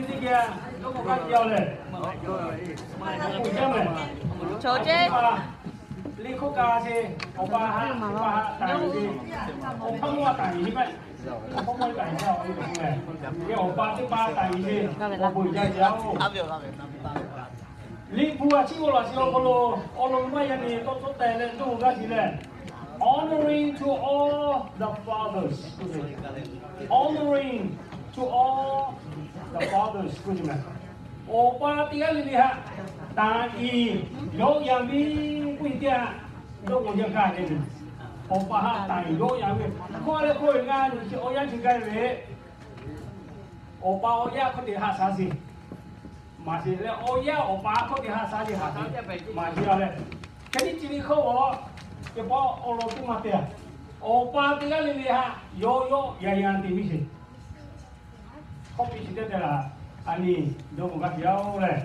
teˇ geh, yawˇ k'awꞈ g'a te-a lehˬ, awˬ pon jaˇ mehˍ. Liꞈ hk'oˆ ka ce, awˬ pa haꞈ, pa haꞈ tanˍ ve, awˬ hpawˇ mawˇ tanˍ ve mehˍ. Awˬ hpawˇ mawˇ tanˍ ve, awˬ pa teˇ pa tanˍ ve, awˬ bon jaˇ ce-oˬ. Liꞈ hpu a ciˉ g'aw laˬ shiˍ awˬ hk'aw lo, awˬ lawn maˇ yaˇ nyi tawˇ tcuhˉ teh leh dawˇ g'aˇ shiˍ lehˬ, honoring to all the fathers, honoring to all the fathers k'oˆ ve mehˍ. Awˬ pa teˇ g'aˇ le le haꞈ tanˍ iˍ yawˆ yan ve k'oˆ ve teˇ g'aˇ, dawˇ g'aw jaˇ gaˇ le le. Awˬ pa haꞈ tanˍ iˍ yawˆ yan ve, hkawˇ leh hkawˇ ve g'aˇ nyi chi awˬ yanˇ chi gaˇ ve, awˬ pa awˬ yaˇ hkawˇ te haꞈ shaˍ sheˍ maˍ sheˍ leh, awˬ yaˇ awˬ pa hkawˇ te haꞈ shaˍ sheˍ haꞈ sheˍ maˍ sheˍ leh, hk'e te chi ve hkawˇ a, ce paw awˬ lawn teˇ maˇ te-a. Awˬ pa teˇ g'aˇ le le haꞈ yawˆ yawˆ yan yan te miˇ sheˍ. Hkawˇ piˇ chi teˇ te laˬ, a nyi dawˇ g'aˇ shiˍ yaˇ-oˬ lehˬ,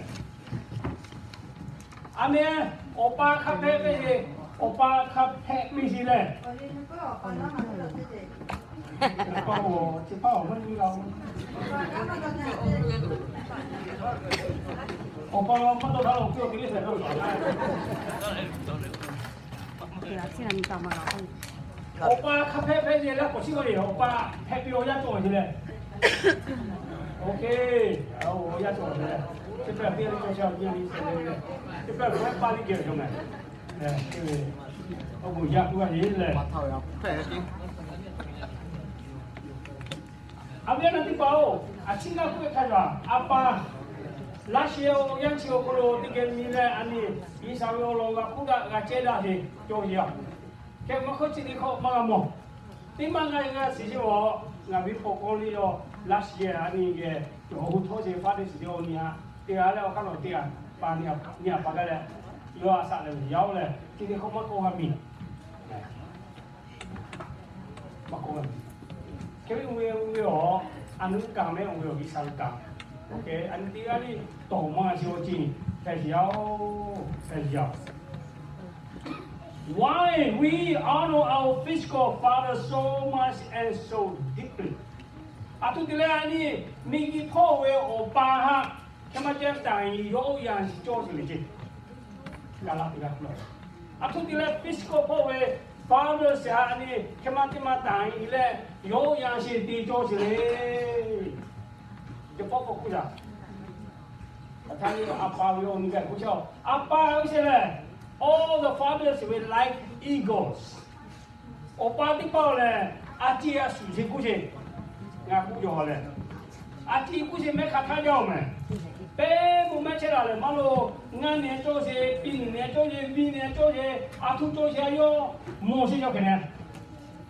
a meh, awˬ pa hk'a hpehꞈ ve, awˬ pa hk'a hpehꞈ piˇ sheˍ lehˬ, awˬ pa-oˬ, chi paˇ awˬ maˇ nyi la-oˬ. Awˬ pa maˇ dawˇ htaˇ lo piˇ-oˬ te le hpehꞈ la-oˬ. Awˬ pa hk'a hpehꞈ hpehꞈ ve leh k'awꞈ chiˇ ve, awˬ pa hpehꞈ piˇ awˬ yaˇ cawˬ sheˍ lehˬ, OK, awˬ yaˇ cawˬ sheˍ lehˬ, chi hpehꞈ piˇ le cawˬ sheˍ, awˬ yaˇ le sheˍ lehˬ, chi hpehꞈ paˇ liˇ geh cawˬ mehˍ. Awˬ bon yaˇ k'oˆ g'a le lehˬ, a viˉ awˬ nyi teˇ hpaˍ-oˬ, a ciˉ naˆ k'oˆ ve hk'a gaˬ, a pa laˇ sheh-oˬ, yanˇ chi awˬ hk'aw lo teˇ geh nyi leh, a nyi G'uiˬsha ve awˬ lawn g'a hpuˇ daꞈ g'a cehˇ daꞈ ve cawˬ ve yoˬ. Hk'e maˇ hk'awˇ chi teˇ hk'awꞈ maˇ g'a mawˬ. Teˇ maˇ g'a g'a shiˍ sheˍ-oˬ, ngaˬ ve hpaw k'aw le yaw laˇ sheh a nyi geh cawˬ hu htawˇ sheˍ faˇ teˇ shiˍ teˇ awˬ nyi a, teˇ g'aˇ leh awˬ hk'aˇ nawˬ teˇ g'aˇ pa nyi a pa gaˇ leh, yawˇ a shaꞈ leh ve yaˇ-oˬ lehˬ, chi teˇ hk'awꞈ maˇ k'awꞈ g'a miˬ. Maˇ k'oˆ, hk'e ve oˇ ve oˇ ve awˬ, a nyi kanˍ mehˍ, oˇ ve awˬ G'uiˬsha ve kanˍ. Oˇ hk'e a nyi teˇ g'aˇ le tawˍ maˇ g'a sheˍ awˬ ceuˬ hpehꞈ sheˍ yaˇ-oˬ, hpehꞈ sheˍ yaˇ-oˬ. Why we honor our physical father so much and so deeply? Aˬ htoꞈ te leh a nyi miˬguiˬ hpawˇ ve awˬ pa haꞈ hk'e maˇ ceh tanˍ iˍ yawˆ yan shiˍ cawˇ sheˍ le ce. Gaˬ la teˇ g'aˇ hk'aw lo, aˬ htoꞈ te leh physical hpawˇ ve father shiˍ a nyi hk'e maˇ ceh maˇ tanˍ iˍ leh yawˆ yan shiˍ te cawˇ sheˍ le. Yaꞈ hk'aˇ k'awꞈ k'oˆ yaˇ, a htaˇ le a pa ve awˬ nyi gaˬ k'oˆ chehˇ-oˬ, a pa ve sheˍ lehˬ, all the fathers were like eagles. Awˬ pa teˇ hpaˍ-oˬ lehˬ, a ciˉ a shuˍ sheˍ k'oˆ sheˍ. Ngaˬ k'oˆ yaw lehˬ, a ciˉ k'oˆ sheˍ mehˆ hk'aˬ htaˇ jaˇ-oˬ mehˍ. Pehˉ bon mehˆ chehˇ laˬ lehˬ, maˇ lo ngaˇ nehˬ cawˇ sheˍ, piˇ nehˬ cawˇ sheˍ, viˇ nehˬ cawˇ sheˍ, a htoꞈ cawˇ sheˍ a yawˇ mawˬ sheˍ cawˇ hk'e nehˬ.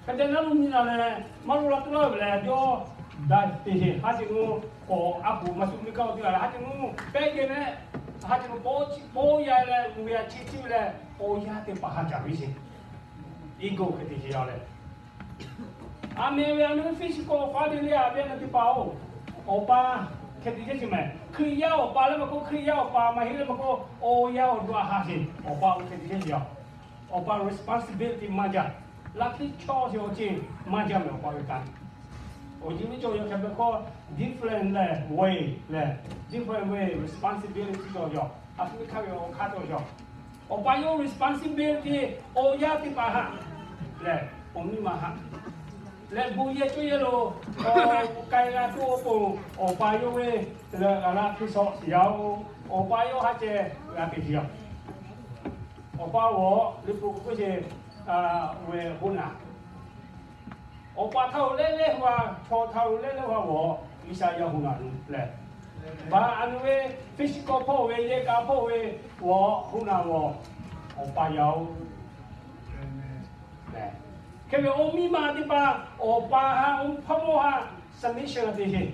Hk'e te naˉ lo nyi la lehˬ, maˇ lo la tuˬ laˇ ve lehˬ, yawˇ daꞈ teˇ sheˍ haˉ ceˬ mvuhˇ k'awꞈ a poˍ maˇ shu miˇ kaˇ awˬ teˇ g'aˇ leh haˉ ceˬ mvuhˇ pehˉ geh mehˆ, haˉ ceˬ mvuhˇ pawˆ yaˇ leh mvuhˇ yaˇ chiˇ chiˇ ve leh, awˬ yanˇ teˇ hpaˍ haˉ caˍ ve sheˍ. Eagle hk'e te sheˍ yaˇ lehˬ, a meh ve a nyi physical father le a ve a nyi teˇ hpaˍ-oˬ, awˬ pa hk'e te chehˇ sheˍ mehˍ. Hkriꞈ yaˇ awˬ pa leh maˇ k'oˆ, Hkriꞈ yaˇ awˬ pa maˇ heˆ leh maˇ k'oˆ, awˬ yanˇ awˬ duˬ a haˉ sheˍ awˬ pa-oˬ hk'e te chehˇ sheˍ yaˇ. Awˬ pa responsibility maˇ jaˇ. Laˇ hkiˆ chaw sheˍ awˬ ceuˬ maˇ jaˇ mehˍ awˬ pa ve kanˉ. Awˬ yinˇ ve cawˬ yaˇ hk'a peu hkawˇ different leh way leh, different way responsibility cawˬ yaˇ. A hpu ve hk'a ve awˬ hk'aˇ cawˬ yaˇ. Awˬ pa yawˇ responsibility awˬ yanˇ teˇ hpaˍ haˉ lehˬ, awˬ miˇ ma haˉ leh bon yehˬ cawˇ yehˬ lo k'ai g'a tuˬ awˬ pon, awˬ pa yawˇ ve leh g'a laˇ hkiˆ chaw sheˍ yaˇ-oˬ, awˬ pa yawˇ haˉ ceh g'a te sheˍ yaˇ. Awˬ pa g'awˬ liꞈ hpu k'oˆ ce, a, ve hoˆ naˍ. Awˬ pa htaˇ lo leh leh hu a, chaw htaˇ lo leh leh hu a g'awˬ G'uiˬsha yaˇ hoˆ naˍ lehˬ, baˬ a nyi ve physical hpawˇ ve, yehˬ kaꞈ hpawˇ ve g'awˬ hoˆ naˍ g'awˬ awˬ pa yaˇ-oˬ. Hk'e ve awˬ miˇ ma teˇ hpaˍ awˬ pa haˉ, awˬ hpawˇ mawˇ haˉ submission g'a te sheˍ,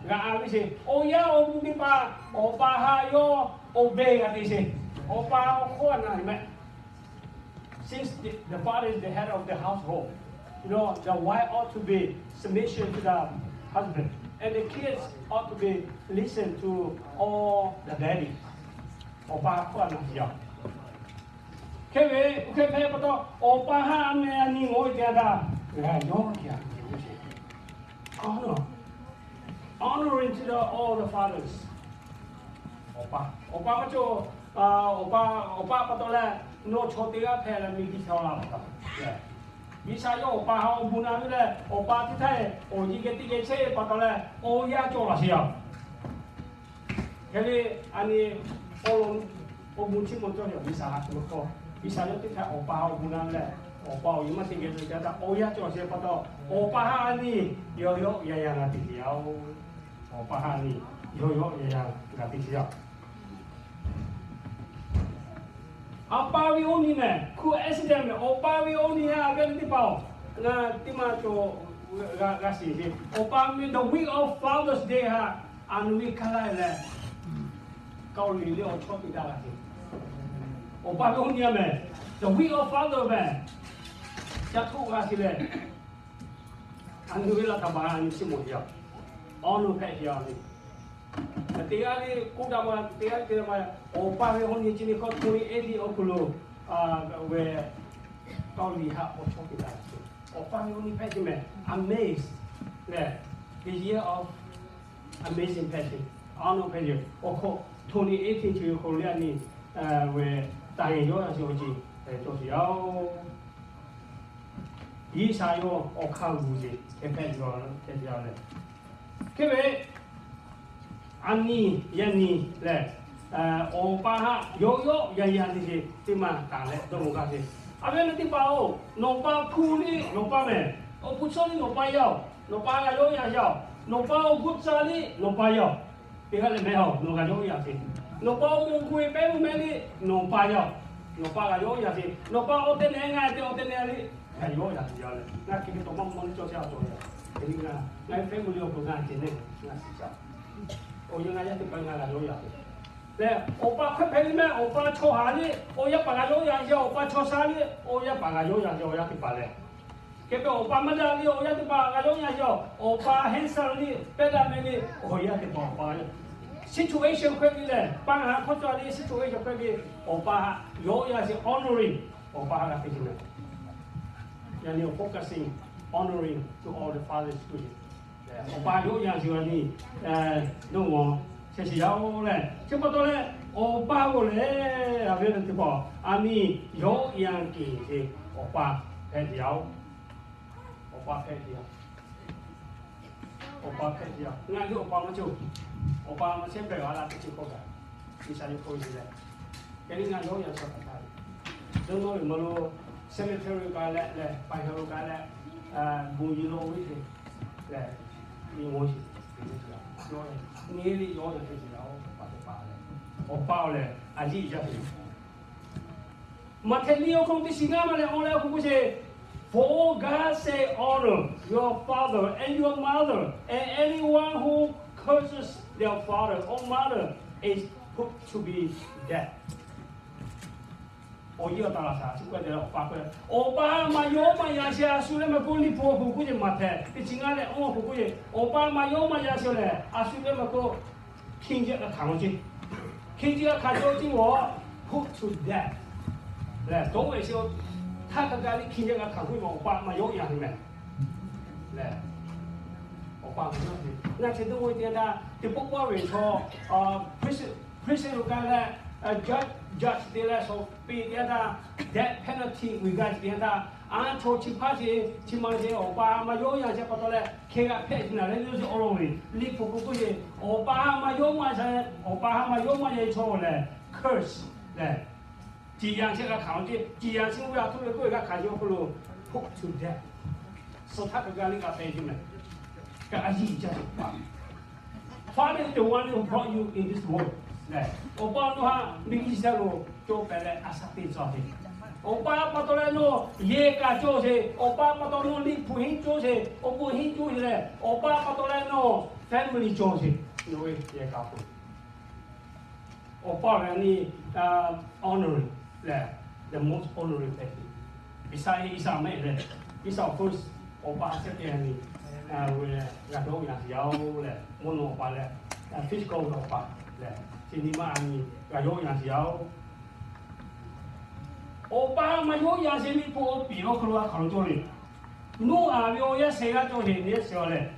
g'a a ve sheˍ. Awˬ yanˇ awˬ duˬ teˇ hpaˍ awˬ pa haˉ yawˇ obey g'a te sheˍ. Awˬ pa awˬ hk'oˆ a na mehˍ. Since the, the father is the head of the household, you know, the wife ought to be submission to the husband, and the kids ought to be listen to all the daddy. Awˬ pa hk'oˆ a na sheˍ yaˇ. Hk'e ve, hk'e hpehꞈ pa taw, awˬ pa haˉ a meh a nyi ngaˬ hui te a htaˇ, g'a yawˇ te a ve sheˍ. K'aw naˬ Honoring to the all the fathers. Awˬ pa, awˬ pa maˇ cawˬ, awˬ pa, awˬ pa pa taw leh, nawˬ chaw teˇ g'aˇ hpehꞈ leh miˬguiˬ chaw la pa taw. G'uiˬsha yawˇ awˬ pa htaꞈ awˬ bon na ve leh, awˬ pa teˇ htaˇ awˬ nyi geh teˇ geh chehˇ pa taw leh, awˬ yanˇ cawˬ laˬ sheˍ yaˇ. Hk'e le, a nyi, Pawˇluꞈ awˬ bon chiˇ mvuh cawˇ ve G'uiˬsha htaꞈ tuˬ hk'aw, G'uiˬsha yawˇ teˇ htaˇ awˬ pa htaꞈ awˬ bon na leh, awˬ pa awˬ nyi maˇ teˇ geh ve teˇ htaˇ awˬ yanˇ cawˬ sheˍ pa taw, awˬ pa htaꞈ a nyi yawˇ yawˆ yan yan g'a teˇ sheˍ yaˇ-oˬ. Awˬ pa htaꞈ a nyi yawˇ yawˆ yan yan g'a teˇ sheˍ yaˇ. A pa ve oˇ nyi mehˬ, hku accident mehˬ, awˬ pa ve oˇ nyi a ve teˇ hpaˍ-oˬ, ngaˬ teˇ maˇ cawˬ g'a shiˍ sheˍ. Awˬ pa ve the week of Father's Day htaꞈ a nu ve kaˇ laˇ leh, Kawˇ liꞈ lehˬ awˬ chawˇ teˇ daˇ g'a sheˍ. Awˬ pa ve oˇ nyi a mehˬ, the week of Father mehˬ, ca htoˆ g'a sheˍ leh, a nu ve laˇ htaꞈ baˬ a nyi chiˇ mvuh yaˇ, awˬ nu hpehꞈ sheˍ yaˇ ve. Teˇ g'aˇ le k'oˆ daꞈ ma, teˇ g'aˇ le te ma, awˬ pa ve oˇ nyi chi nyi hkawˇ htoꞈ nyi eˇ tiꞈ awˬ hk'aw lo ve Kawˇ liꞈ htaꞈ awˬ chawˇ teˇ daˇ g'a sheˍ. Awˬ pa ve oˇ nyi hpehꞈ sheˍ mehˬ, amaze lehˬ, the year of amazing hpehꞈ sheˍ. A nu hpehꞈ sheˍ. Awˬ hk'aw htoꞈ nyi eˇ tiꞈ chi awˬ hk'aw lo le a nyi ve taˇ heˍ yawˇ a shu awˬ ceuˬ cawˬ sheˍ yaˇ-oˬ. G'uiˬsha yawˇ awˬ hk'aˇ g'uˬ sheˍ hk'e hpehꞈ yaˇ leh, hk'e ve a nyi, yaˇ nyi lehˬ, awˬ pa htaꞈ yawˆ yawˆ yan yan teˇ sheˍ teˇ maˇ taˍ leh dawˇ law g'a sheˍ. A ve le teˇ hpaˍ-oˬ, nawˬ pa hpu liˇ nawˬ pa mehˬ, awˬ hpu chawˇ liˇ nawˬ pa yaˇ-oˬ, nawˬ pa g'a yawˆ yan yaˇ-oˬ, nawˬ pa awˬ gu ca liˇ nawˬ pa yaˇ-oˬ, teˇ g'aˇ leh mehˬ-oˬ, nawˬ g'a yawˆ yan sheˍ. Nawˬ pa awˬ moˍ gu ve pehˉ mvuhˇ mehˆ liˇ nawˬ pa yaˇ-oˬ, nawˬ pa g'a yawˆ yan sheˍ. Nawˬ pa awˬ te nehˬ ngaˬ te awˬ te nehˬ liˇ g'a yawˆ yan sheˍ yaˇ leh, ngaˬ hk'e ve tawꞈ maˇ mvuh maˇ liˇ cawˇ chehˇ a cawˬ yaˇ. Teˇ nyi ngaˬ, ngaˬ ve family awˬ hk'aw ngaˬ ceh neˇ ngaˬ shiˍ caˇ. Awˬ yanˇ ngaˬ yaˇ teˇ hpaˍ ngaˬ g'a yawˆ yan sheˍ. Lehˬ, awˬ pa hk'aˇ hpehꞈ ve mehˬ, awˬ pa chaw haˍ liˇ awˬ yaˇ paˍ g'a yawˆ yan sheˍ, awˬ pa chaw sha liˇ awˬ yaˇ paˍ g'a yawˆ yan sheˍ, awˬ yaˇ teˇ hpaˍ lehˬ. Hk'e te awˬ pa maˇ daꞈ liˇ awˬ yaˇ teˇ hpaˍ g'a yawˆ yan sheˍ, awˬ pa handsome liˇ pehˉ daꞈ mehˍ liˇ awˬ yaˇ teˇ hpaˍ awˬ pa g'a yawˆ. Situation hk'e ve lehˬ, pa haˍ hk'aw cawˬ liˇ situation hk'e ve, awˬ pa yawˆ yan sheˍ, honoring, awˬ pa g'a te sheˍ mehˬ. Yaꞈ nyi awˬ focusing, honoring to all the fathers, awˬ pa yawˆ yan sheˍ a nyi, dawˇ law chehˇ sheˍ yaˇ-oˬ lehˬ, chi pa taw leh, awˬ pa g'aw lehˬ, a ve teˇ hpaˍ a nyi yawˆ yan keˬ sheˍ, awˬ pa hpehꞈ sheˍ yaˇ-oˬ. Awˬ pa hpehꞈ sheˍ yaˇ. Awˬ pa hpehꞈ sheˍ yaˇ. Ngaˬ hui awˬ pa maˇ cawˬ. Awˬ pa maˇ chehˇ pehˍ g'a la teˇ ceuˬ hkawˇ kaꞈ, G'uiˬsha yawˇ hk'oˆ ve leh, yaꞈ nyi ngaˬ yawˆ yan shaˍ hpaˍ htaˇ ve, dawˇ nawˇ ve maˇ lo, cemetery kaꞈ leh leh, pa ha lo kaꞈ leh, bon yi lo ve lehˬ, nyi g'aw sheˍ. Nyi ve yawˆ yan hpehꞈ sheˍ yaˇ-oˬ, pa teˇ hpaˍ leh, awˬ pa-oˬ lehˬ a yiˇ jaˇ ve Maꞈhtehˍ liꞈ awˬ hk'aw lo teˇ chi ngaˇ ma leh awˬ leh awˬ hk'aw k'oˆ sheˍ, For God said, Honor your father and your mother, and anyone who curses their father or mother is put to be dead. Awˬ yaˇ taˍ laˬ shaˍ, awˬ pa maˇ yawˆ maˇ yan sheˍ a shu leh maˇ k'oˆ, Liꞈ hpu awˬ hk'aw k'oˆ sheˍ, Maꞈhtehˍ teˇ chi ngaˇ leh awˬ hk'aw k'oˆ sheˍ, awˬ pa maˇ yawˆ maˇ yan sheˍ lehˬ, a shu leh maˇ k'oˆ, hkiˇ jaˇ g'a hkanˍ lo ceˇ. Hkiˇ jaˇ g'a hkanˍ lo ceˇ-oˬ, put to death lehˬ, dawˇ ve sheˍ-oˬ. Htaˇ kaꞈ kaꞈ liˇ hkiˇ jaˇ g'a hkanˍ k'oˆ ve, awˬ pa maˇ yawˆ yan ve mehˬ lehˬ, awˬ pa maˇ yawˆ ve. Ngaˬ chi teˇ g'aˇ teˇ g'aˇ teˇ pawˆ pawˆ ve chaw, prison lo kaꞈ leh, judge, judge te leh shawˍ piˇ teˇ g'aˇ htaˇ, death penalty g'uiˬ g'a chi teˇ g'aˇ htaˇ, a chaw chi hpaˇ sheˍ chi ma sheˍ awˬ pa maˇ yawˆ yan sheˍ pa taw leh hkeh g'a hpehꞈ sheˍ naˍ leh yawˇ sheˍ awˬ lawn ve, Liꞈ hpu k'oˆ k'oˆ sheˍ, awˬ pa maˇ yawˆ maˇ yan, awˬ pa maˇ yawˆ maˇ yan chaw lehˬ, curse lehˬ, ciˍ yanˍ chi g'a hkanˍ ceˇ. Ciˍ yanˍ chi ve a htoꞈ ve k'oˆ ve g'a hkanˍ ve awˬ hk'aw lo, put to death. Suh htaˇ kaꞈ g'a liˇ g'a hpehꞈ ve mehˬ. Kaꞈ a yiˇ jaˇ ve pa Father is the one who brought you in this world lehˬ, awˬ pa nawˬ htaꞈ miˬguiˬ chi lo cawˬ pehˍ leh a shaꞈ teˇ cawˬ ve. Awˬ pa pa taw leh nawˬ yehˬ kaꞈ cawˬ sheˍ. Awˬ pa pa taw nawˬ Liꞈ hpu henˇ cawˬ sheˍ. Awˬ bon henˇ cawˬ sheˍ lehˬ, awˬ pa pa taw leh nawˬ family cawˬ sheˍ. Nawˬ ve yehˬ kaꞈ k'o Awˬ pa ve a nyi honoring lehˬ, the most honoring person. G'uiˬsha, G'uiˬsha mehˆ lehˬ, G'uiˬsha awˬ hk'oˆ awˬ pa chehˇ ve a nyi, g'a yawˆ yan sheˍ yaˇ-oˬ lehˬ, mvuhˇ naw awˬ pa leh, physical ve awˬ pa lehˬ, chi nyi ma a nyi g'a yawˆ yan sheˍ yaˇ-oˬ. Awˬ pa maˇ yawˆ yan sheˍ ve k'o, awˬ piˍ awˬ hk'aw lo a hk'aˬ lo cawˬ le. Noˉaꞈ ve awˬ yaˇ shehˍ g'aˇ cawˬ sheˍ, nyi shehˍ a lehˬ,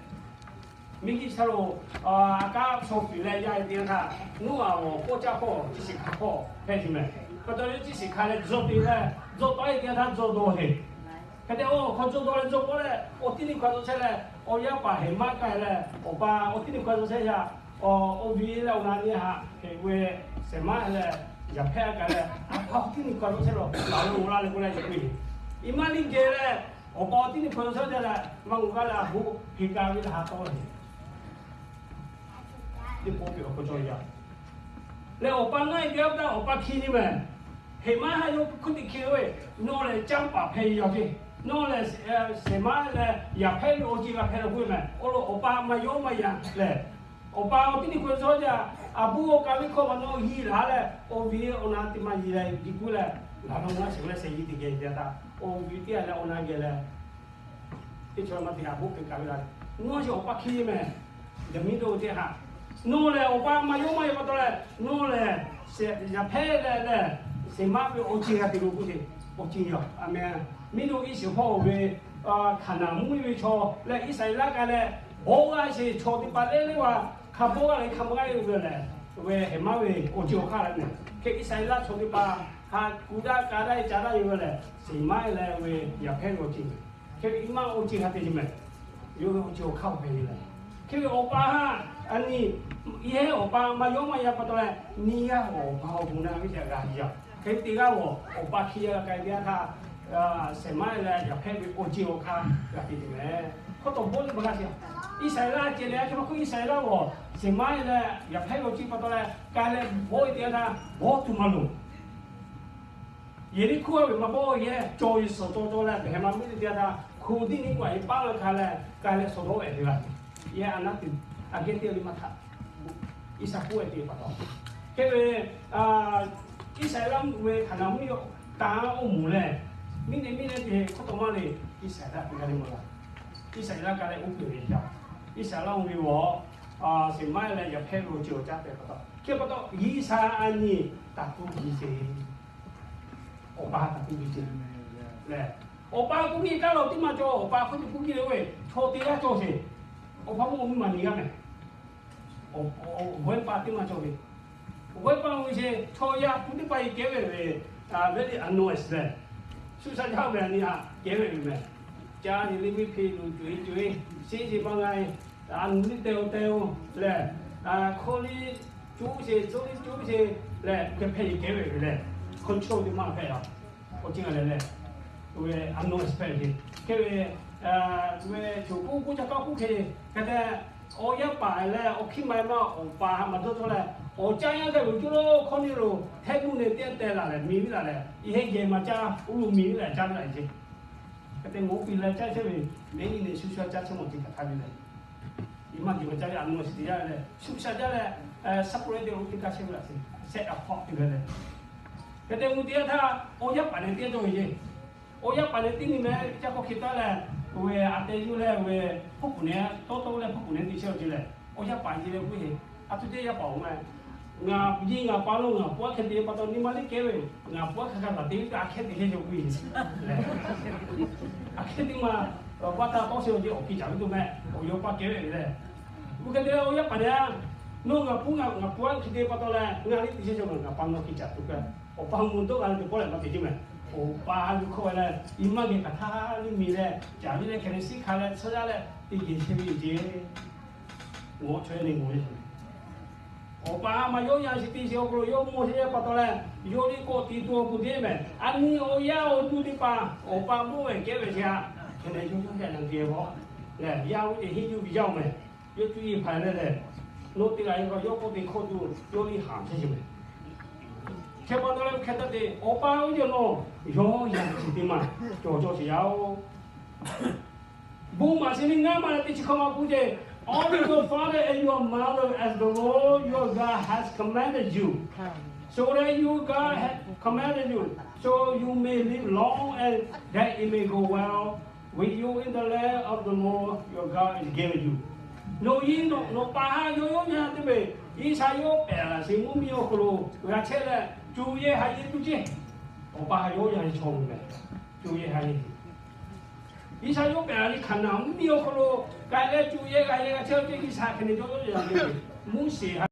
Miˇ hiˆ shaˉ lo a kaˉ shaw piˍ leh yaˇ e teˇ yanˇ htaˇ, Noˉaꞈ awˬ kawˇ caˇ hpawˇ ciˇ shiˍ hk'a hpawˇ hpehˇ ve meh. Pa taw leh ciˇ shiˍ hk'a leh dzaw te leh, dzaw taˉ e teˇ yanˇ htaˇ dzaw dawˬ heˍ. Hk'e te awˬ hk'aw dzaw dawˬ leh dzaw k'awꞈ leh, awˬ tiˇ ni hk'aw dawˬ chehˇ leh, awˬ yaˇ paˍ Heˍmaˆ k'ai leh, awˬ pa awˬ tiˇ ni hk'aw dawˬ chehˇ yaˇ, awˬ viˉ leh awˬ na nyi htaꞈ heˍ ve Seˍmaˆ leh Yaˍhpehˇ k'ai leh, a pa awˬ tiˇ ni hk'aw dawˬ chehˇ la, laˬ lo laˇ leh k'oˆ leh, iˉ maˇ liˇ geh leh, awˬ pa awˬ tiˇ ni hk'aw dawˬ chehˇ leh, maˇ g'uˬ g'aˇ leh a hoꞈ heˍ ka ve leh ha tawˇ heˍ. Teˇ pawˆ piˇ awˬ hk'aw cawˬ yaˇ leh awˬ pa naˆ e teˇ g'aˇ htaˇ awˬ pa hkiˇ nyi meh. Heˍmaˆ haˉ yawˇ hkuˇ teˇ hkiˇ ve, nawˬ lehˬ canˇ paˍ hpehꞈ ve yoˬ ceˇ. Nawˬ lehˬ Seˍmaˆ leh Yaˍhpehˇ ve awˬ ceˬ g'a hpehꞈ la k'oˆ ve meh. Awˬ lawn awˬ pa maˇ yawˇ maˇ yaˇ lehˬ, awˬ pa awˬ tiˇ ni hk'aw dawˬ chehˇ yaˇ, a buˇ awˬ kaˍ ve hkawˇ maˇ nawˬ yiˇ laˬ leh, awˬ viˉ awˬ na teˇ maˇ yiˇ leh yiˇ kuˇ leh, laˬ nawˬ ngaˇ shiˍ leh shehˍ yiˇ teˇ geh te htaˇ, awˬ viˉ teˇ g'aˇ leh awˬ na geh leh teˇ chaw maˇ te a buˇ hk'e kaꞈ ve la. Nawˬ sheˍ awˬ pa hkiˇ meh. Yaꞈ miˇ to teˇ htaˇ, nawˬ lehˬ awˬ pa maˇ yawˇ maˇ yaˇ pa taw leh, nawˬ lehˬ Yaˍhpehˇ leh leh Seˍmaˆ ve awˬ ceˬ g'a te lo k'oˆ ce. Awˬ ceˬ yoˬ. A meh. Miˇ to Iˉsaˍreˍlaˆ hpawˇ ve Hkaˍnanˍ mvuhˇmiˬ ve chaw leh Iˉsaˍreˍlaˆ k'ai leh, bawˆ g'aˇ sheˍ chaw teˇ hpaˍ lehˬ lehˬ g'a hk'a bawˆ g'aˇ leh hk'a maˇ g'aˇ ve lehˬ, ve Heˍmaˆ ve awˬ ceˬ awˬ hk'aˇ leh meh. Hk'e Iˉsaˍreˍlaˆ chaw teˇ hpaˍ hk'a kuˬ daꞈ ka daꞈ e ca daꞈ ve lehˬ, Seˍmaˆ leh ve Yaˍhpehˇ ve awˬ ceˬ meh. Hk'e ve iˉ maˇ awˬ ceˬ hk'a te ce meh. Yawˇ ve awˬ ceˬ awˬ hk'aˇ hpehꞈ ve lehˬ, hk'e ve awˬ pa haˉ a nyi, yehˇ awˬ pa maˇ yawˇ maˇ yaˇ pa taw leh, nyi g'aˇ awˬ pa awˬ bon na ve ca g'a yaˇ. Hk'e te g'aˇ awˬ pa hkiˇ yaˇ k'ai teˇ yanˇ htaˇ, Seˍmaˆ leh Yaˍhpehˇ ve awˬ ceˬ awˬ hk'aˇ g'a te ce meh. Hk'aw tawˍ bawˆ teˇ hpaˍ g'a sheˍ. Iˉsaˍreˍlaˆ ceh leh a hk'e maˇ hk'oˆ Iˉsaˍreˍlaˆ awˬ, Seˍmaˆ leh Yaˍhpehˇ ve awˬ ceˬ pa taw leh k'ai leh bawˆ e teˇ yanˇ htaˇ bawˆ tuˬ maˇ loˍ. Yeˍriˆhkoˇ a ve maˇ bawˆ yehˇ cawˬ e suhˍ cawˬ cawˬ leh, Behˍmaˍriˆ teˇ yanˇ htaˇ hko tiˉ nyi k'o a e paˉ la hk'a leh k'ai leh suhˍ dawˇ ve te la. Yehˇ a naˉ tuˬ a geh teˇ le maˇ htaꞈ Iˉsaˍreˍlaˆ k'oˆ ve te pa taw, hk'e ve Iˉsaˍreˍlaˆ ve Hkaˍnanˍ mvuhˇmiˬ taˇ oˇ moˍ leh, miˇ ne miˇ ne te hk'oˆ taw maˇ le. Iˉsaˍreˍlaˆ teˇ g'aˇ le maˇ la. Iˉsaˍreˍlaˆ ka leh uˉ peunˍ ve yaˇ. Iˉsaˍreˍlaˆ oˇ ve awˬ, Seˍmaˆ leh Yaˍhpehˇ ve awˬ ceˬ awˬ caˇ tehꞈ pa taw, hk'e pa taw G'uiˬsha a nyi taˍ tuˇ biˇ ce. Awˬ pa taˍ tuˇ biˇ ce lehˬ, awˬ pa kuˇ kiˇ kaˉ lawˬ teˇ maˇ cawˬ. Awˬ pa hk'oˆ teˇ kuˇ kiˇ le ve chaw teˇ g'aˇ cawˬ sheˍ. Awˬ pa mvuhˇ awˬ miˇ ma nyi g'aˇ meh. Awˬ bawehˇ pa teˇ maˇ cawˬ ve, awˬ bawehˇ pa ve sheˍ. Chaw yaˇ hpu teˇ pa e kehˉ ve ve, very annoying lehˬ, shu sha jaˇ ve a nyi a kehˉ ve ve meh. Ca e le ve hpeꞈ luˬ cuˬ e cuˬ e, sheˉ sheˍ maˇ g'a e, a nuˬ liˇ teh o teh o lehˬ, hkawˇ liˇ cuˉ sheˍ, tcuhˇ liˇ cuˉ sheˍ lehˬ, hk'e hpehꞈ e kehˉ ve ve lehˬ, control teˇ maˇ hpehꞈ a. Awˬ ceuˬ a lehˬ lehˬ, ve annoying hpehꞈ ve, hk'e ve, ve choˬ kuˇ kuˇ ca kaˇ kuˇ hk'e hk'e te, awˬ yaˇ paˍ leh awˬ hkiˇ ma e maˇ awˬ pa maˇ dawˇ cawˇ leh, awˬ caˇ yaˇ gaˇ ve cuˇ lo hkawˇ neˇ lo hteˇ nuˇ ne teˇ teh laˬ lehˬ, miˬ viˉ laˬ lehˬ, i heˆ geh maˇ caˇ, uˇ lo miˬ viˉ lehˬ caˇ viˉ laˬ e ce. Hk'e te mawˬ piˇ leh caˇ chehˇ ve, mehˉ nyi ne shu sha caˇ chehˇ mawˬ te hk'aˬ htaˇ ve lehˬ, i maˇ geh maˇ caˇ ve annoying te yaˇ lehˬ, shu sha jaˇ leh, suhˉ k'oˆ leh te lo teˇ kaˇ chehˇ ve laˬ ce, sehˆ a hk'awꞈ te ve lehˬ, hk'e te mvuh teˇ yanˇ htaˇ awˬ yaˇ paˍ ne teˇ cawˇ ve ce. Awˬ yaˇ paˍ ne teˇ nyi meh caˇ hkawˇ hk'e taˉ leh, ve a te yuˬ leh ve hpuˇ kuˬ ne, tawˇ tawˆ leh hpuˇ kuˬ ne te chehˇ ve ce lehˬ, awˬ yaˇ paˍ nyi leh k'oˆ ve, A htoꞈ te yaˇ paˍ-oˬ meh, ngaˬ nyi ngaˬ pa lo ngaˬ pawehˇ hk'e te pa taw nyi ma liˇ kehˉ ve, ngaˬ pawehˇ hk'a hk'a taˍ te ve kaꞈ a hkehˉ te chehˇ ve k'oˆ ve, a hkehˉ teˇ ma, pa taˇ tawˇ chehˇ ve ce awˬ hkiˇ caˍ ve tuˬ meh, awˬ yaˇ paˍ kehˉ ve lehˬ, oˇ hk'e te awˬ yaˇ paˍ ne, nawˬ ngaˬ pawehˇ ngaˬ pawehˇ hk'e te pa taw leh ngaˬ liˇ te chehˇ ve, ngaˬ pa nawˬ hkiˇ caˍ tuˬ k'o, awˬ pa mvuh dawˇ g'a ve teˇ pawˆ lehˬ maˇ te ce meh. Awˬ pa a yuˬ hkawˇ ve leh, i maˇ geh hk'aˬ htaˇ liˇ miˬ leh, caˍ ve leh hkeh leh siˉ hk'a leh tsuhˇ yaˇ leh teˇ geh chehˇ ve ce. Ngaˬ chaw yaˇ le mawˬ ve, awˬ pa maˇ yawˇ yaˇ shiˍ te shiˍ awˬ hk'aw lo yawˇ mawˬ chehˇ pa taw leh, yawˇ liˇ kawꞈ te tuˬ awˬ pon te meh. A nyi awˬ yaˇ awˬ duˇ teˇ hpaˍ awˬ pa mawˇ ve kehˉ ve ce a, hkeh leh yawˇ yawˇ yaˇ yaˇ geh vawˆ lehˬ, yaˇ oˇ te henˇ yuˬ ve yaˇ oˬ meh. Yawˇ cuˇ yiˍ hpaˍ leh lehˬ, nawˬ te g'a e k'o yawˇ kawꞈ te hkawˇ tuˬ yawˇ liˇ haˍ chehˇ ce meh. Hkeh pa taw leh hkeh taˇ te, awˬ pa oˇ yaˇ nawˬ yawˇ yaˇ shiˍ te maˇ cawˬ cawˬ sheˍ yaˇ oˬ. Bon maˍ sheˍ ve ngaˇ maˬ leh teˇ chi hkawˇ maˇ k'oˆ ce, Honor your father and your mother as the Lord your God has commanded you, so that your God has commanded you, so you may live long and that it may go well with you in the land of the Lord your God is giving you. Nawˬ yiˇ nawˬ pa haˉ yawˇ yawˇ yaˇ teˇ ve, G'uiˬsha yawˇ pehˍ laˬ sheˍ mvuhˇmiˬ awˬ hk'aw lo g'a chehˇ leh, co yehˬ ha yehˬ tuˬ ce. Awˬ pa haˉ yawˇ yaˇ chaw meh, co yehˬ ha yehˬ G'uiˬsha yawˇ pehꞈ a le Hkaˍnanˍ mvuhˇmiˬ awˬ hk'aw lo k'ai leh, co yehˇ g'a yehˇ g'a chehˇ ve teˇ G'uiˬsha hk'e le cawˇ cawˇ yaꞈ ve Moˉseˍ